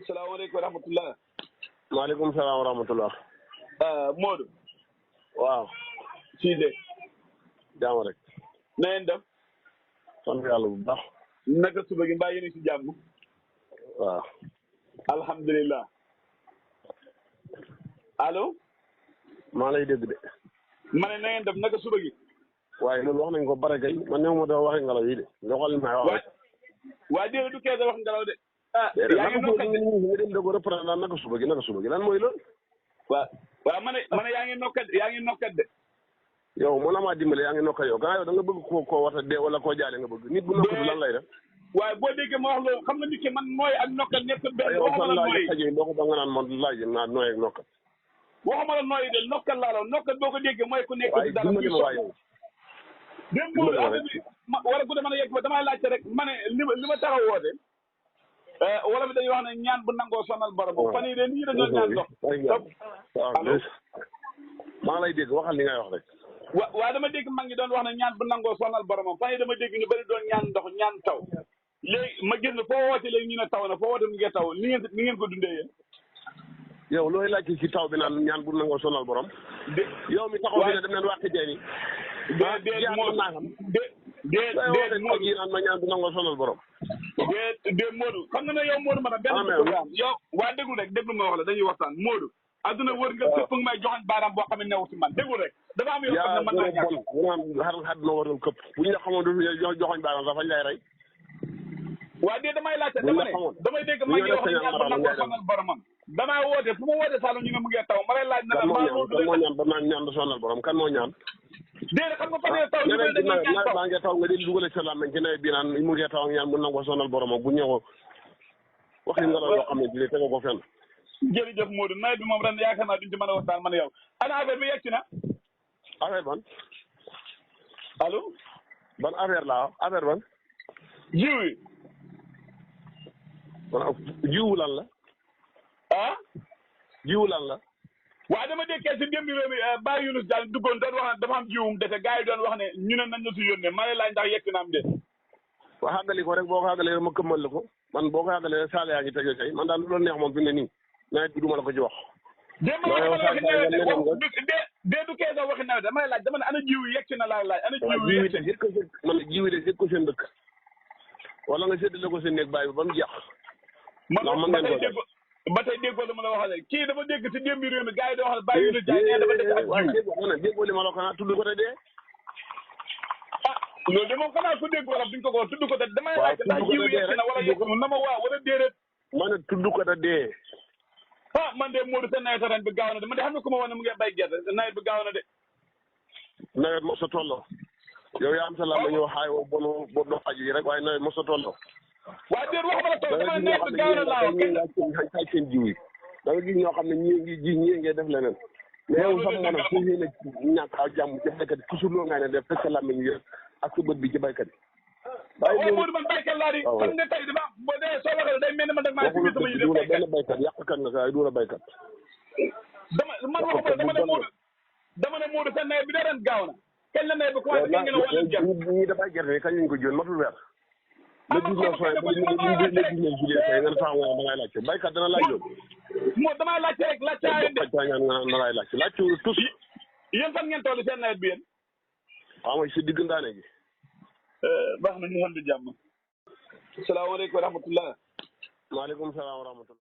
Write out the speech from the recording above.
salaamaaleykum wa rahmatulah. maaleykum salaam wa rahmatulah. Modou. waaw. Cissé. jaam rek. na ngeen def. sant yàlla bu baax. naka suba gi mbaa yéen a si jàmm. waaw. alhamdulilah. allo. maa lay dégg de. ma ne na ngeen def naka suba gi. waaye loolu wax nañ ko bare kay man néew ma dafa waxee ngelaw yi de nga xool li may wax. waaye déedéet du kees a wax ngelaw de. yaa ngi nokkat de nga dem da ko reprendre naka suba gi lan mooy loolu. waaw ma ne yaa ngi nokkat de. yow mën na maa dimbale yaa ngi nokkat yow gannaaw yow da nga bëgg koo wata dee wala koo jaale nga bëgg nit bu nokkatu lan lay def. waaye boo déggee ma wax loolu xam nga nit ki man nooy ak nokkat nekkul benn. yow waxuma fan la laa nooy xajee boo ko ba nga naan man laaj naa nooy ak nokkat. waxuma la nooy de nokkat laa la nokkat boo ko déggee mooy ku nekk ci dara. dimbali ma waaye yow. démb Modou affaire bi wala ku dama ne yegg ba damay laajte rek ma ne li ma taxaw woote. wala bi dañuy wax ne ñaan bu nangoo sonal borom. fan yii de nit ñi dañoo ñaan ndox. allo maa lay dégg waxal li ngay wax rek. waaw dama dégg mag ñi doon wax ne ñaan bu nangoo sonal boromam fan yii dama dégg ñu bëri doon ñaan ndox ñaan taw. léegi ma gis ne foo woote léegi ñu ne taw na foo woote mu ngi taw ni ngeen ko dundee yéen. yow looy laajte ci taw bi naan ñaan bu nangoo sonal borom. yow mi taxaw fi ne dem nañ wax jey ni. déet Modou naan ma ñaan bu nangoo sonal borom. déet Modou xam nga ne yow Modou ma ne benn yow waa déglu rek déglu ma wax la dañuy waxtaan Modou adduna wër nga këpp nga may joxañ baaraam boo xam ne newu ci man déglu rek dafa am yoo xam ne mën naa ñàkk naan àdduna waral këpp buñ la xamoon du joxoñ baaraam sax fañ lay rey. waa déet damay laajte damay dégg mag ñi wax ne ñaan bu nangoo sonal boromam damay woote fu ma woote Saloum ñu ne mu ngi taw ma lay laaj na la kan moo ñaan ba naan ñaan du sonal borom kan moo ñaan. déedéet xam nga fan yii taw ñu bëri dañoo ñaan taw nawet taw nga di dugale sa làmmiñ ci nawet bi naan mu ngi taw ak ñaan mu nangoo sonal boromam bu ñëwoo wax nga la yoo xam ne bii tege ko fenn. jërëjëf Modou nawet bi moom ren yaakaar naa duñ ci mën a waxtaan man yow ana affaire bi yegg si na. affaire ban. allo. ban affaire laa affaire ban. jiw yi. jiwu lan la. jiwu lan la. waaw dama déggee si démb réew mi Baye Younus Diagne duggoon doon wax ne dafa am jiwum dese gars yi doon wax ne ñu ne nañ la si yónnee ma lay laaj ndax yegg na am de. waaw xàggali ko rek boo ko xàggalee ma këmmal la ko man boo ko xàggalee rek saal yaa ngi tege kay man daal lu doon neex moom fi ne nii nawet bi du ma la ko ci wax. démb ma la waxi nawet de du kee sax waxi nawet damay laaj dama ne ana jiw yi yegg na laaj ana jiw yi yegg man jiw yi de sédd ko seen dëkk wala nga séddale ko seen néeg bàyyi ba mu jeex. ba tey déggoo li ma la waxale kii dafa dégg si démb réew mi gars yi di wax ne Baye Younus Diagne nee dafa dégg ak jiw. déggoo li ma la ko tudd ko te dee. loolu de moom xanaa ku dégg wala duñ ko tudd ko te damay laaj ndax jiw yegg na wala yegg na ma waaw wala déedéet. ma ne tudd ko te dee. man de Modou sa nawet ren bi gaaw na de man de xam nga ku ma wax ne mu ngi bay gerte nawet bi gaaw na de. nawet mos a tolloo. yow yaa am sa laaj la ñuy wax aywa bonu faj yi rek waaye nawet mos a tolloo. waaw déet waxuma la toll dama nawet bi gaaw na laa wax xañ seen jiw yi da nga gis ñoo xam ne ñii ngi ji ñii ngay def leneen mais yow sax moo nag fu ñu ne ñàkk a jàmm ci baykat yi toujours loolu nga ne def fekk làmmiñ yi ak sa bët bi ci baykat yi waaye Modou man baykat laa di xam nga tey dafa boo dee soo waxee day mel ni man dag maa si sama yi def baykat benn baykat yàqkat nga sa du la baykat man waxuma dama ne Modou sa nawet bi da ren gaaw na kañ la nawet bi commencé kañ ngeen a wàllu gerte ñii dafay gerte kañ lañ ko jiwoon matul weer le 19 juin le 19 juillet tey nga ne taxaw nga da ngay laajte baykat dana laaj loolu. moo damay laajte rek laajte aayoon de. nga ngay laajte laajte wu tous. yéen fan ngeen toll seen nawet bi yéen. waaw mooy si digg ndaane gi. baax na ñu xam di jàmm. salaamaaleykum wa rahmatulah. maaleykum salaam wa rahmatulah.